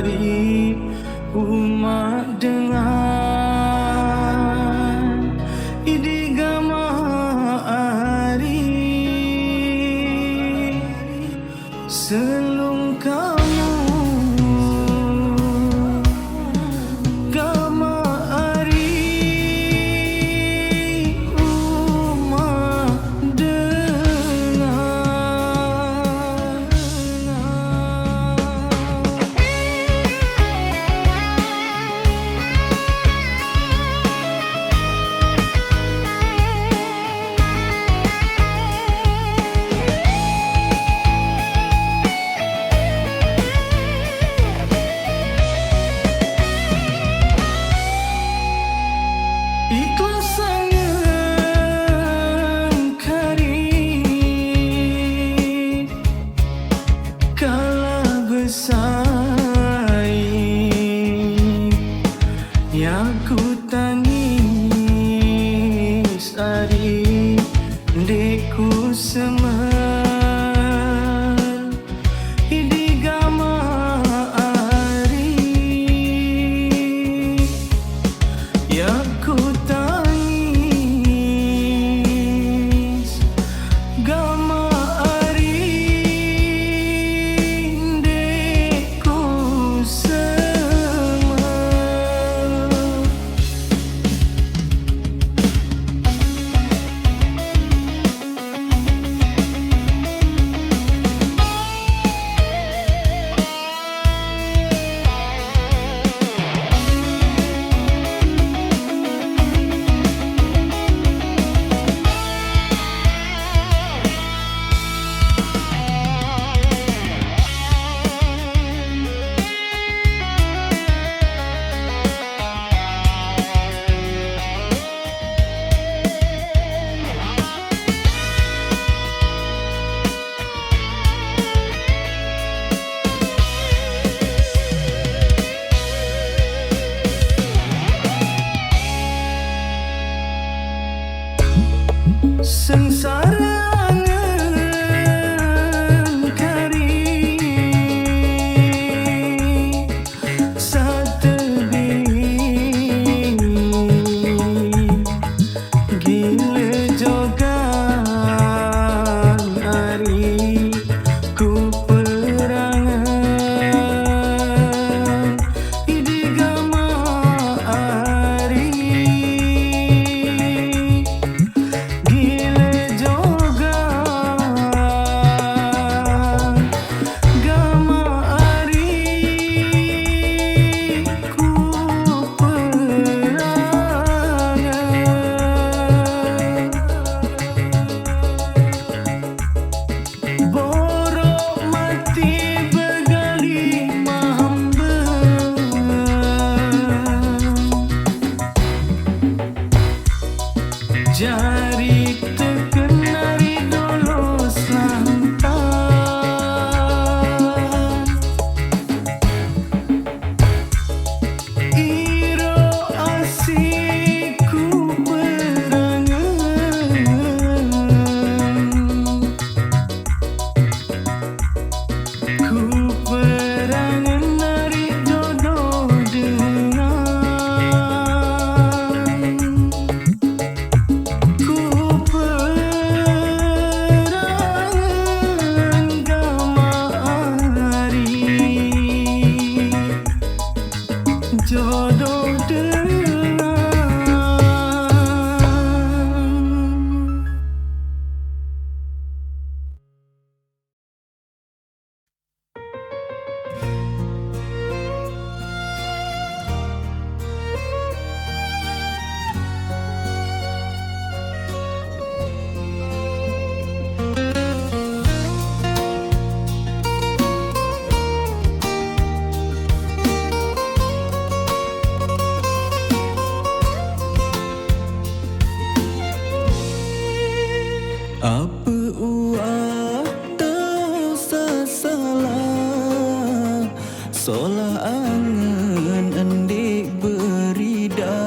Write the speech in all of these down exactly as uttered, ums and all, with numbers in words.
Ari uma dengan idi gama ari selung kamu gama ari uma dengan. Ikhlas angan kari kala besai, ya ku tangis ari, ndeku semer. Idi gama ari, ya ku tangis gama ari, ndeku semer. Sengsara angan kari satebing, gila jogan ari ku perangan, idi gama ari gila jogan gama ari ku perangan. Borok mati begali mahambang, jari tekenari dolos lantan. Iro asi ku perangan, ku perangan ari jodoh dengan. Ku perangan gama ari jodoh dengan. Apa uah tau sasala, solah angan ende berida.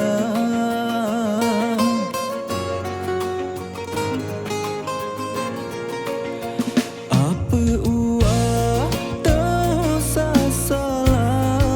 Apa uah tau sasala,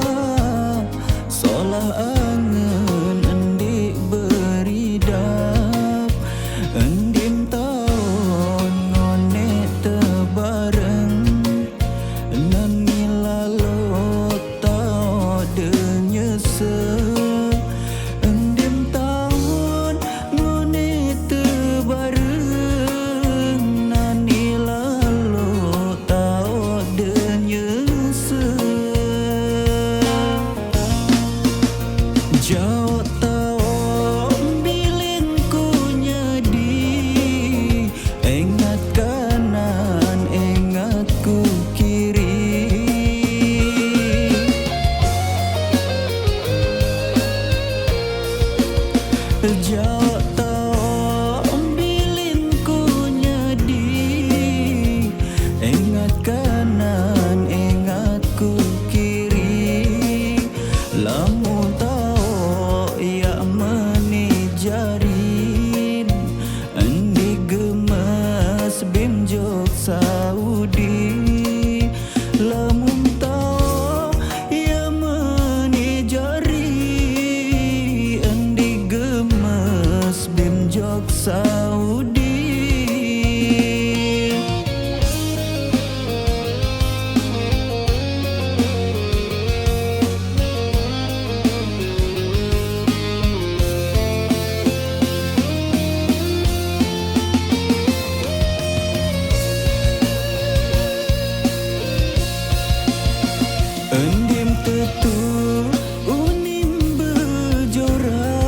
Tetu unim bejora,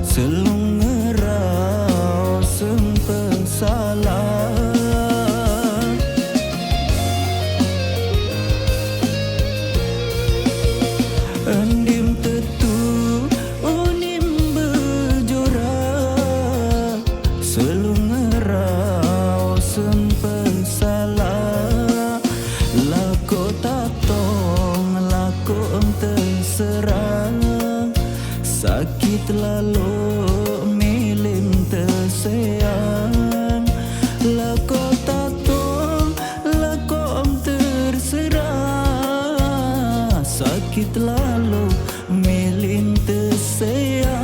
selung ngerau sempeng salah. Endim tetu unim bejora, selung ngerau sempeng salah. Lako tatong, lako em terserang, sakit lalu milim tersayang. Lako tatong, lako em terserang, sakit lalu milim tersayang.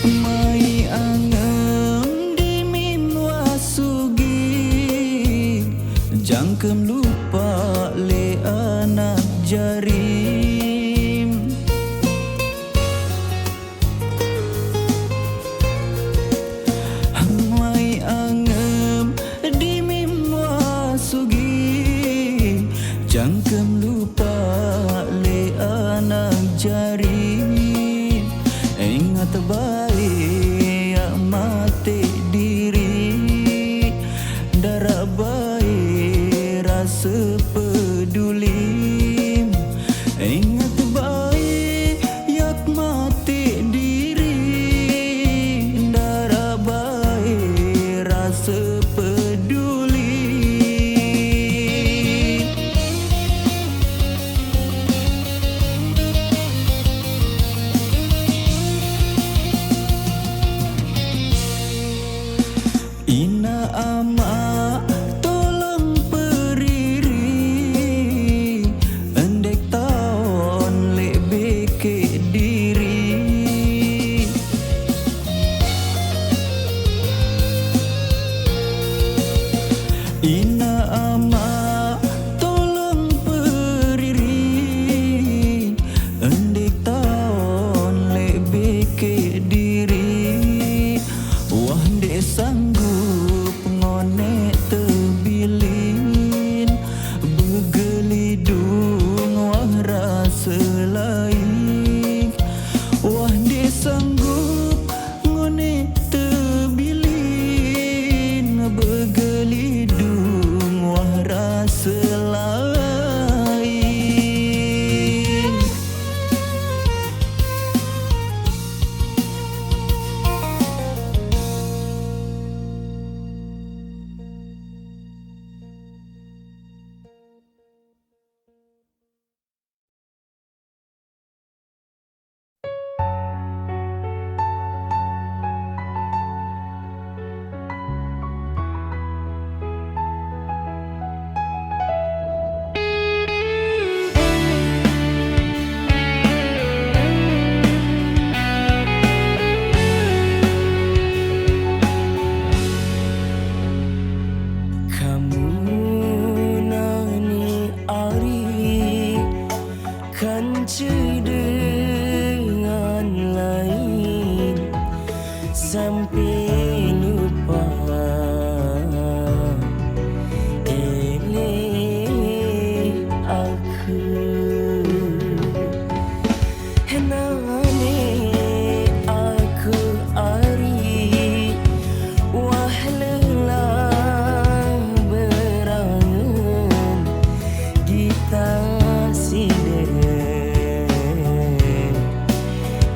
Mai angem dimin wasugi, jangkem lupa le anak jarim. Mai angem dimin wasugi, jangkem lupa le anak jari. Ingat bae yak mati diri, dara bae rasa peduli. Ingat bae yak mati diri, dara bae rasa peduli. Ina ama tolong periri, endek taon lek beke diri. Ina ama tolong periri, endek taon lek beke diri. Wah ndek sanggup ngonek tebilin, begelidung wah rasa lain. Wah ndek sanggup ngonek tebilin, begelidung wah rasa lain. Kamu nani ari kanca dengan lain sampai lupa eleh aku. Nani aku ari wah lelah berangan gita sida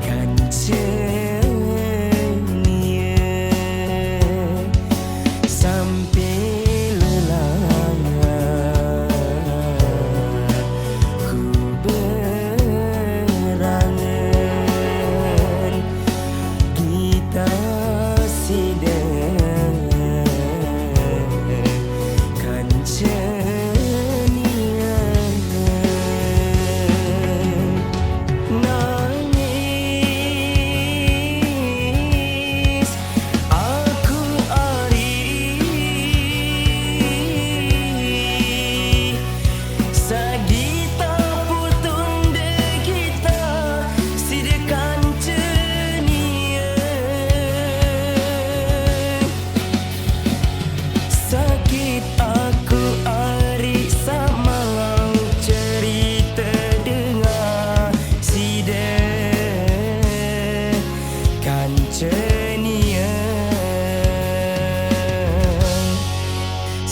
kanca nia.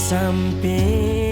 Sampai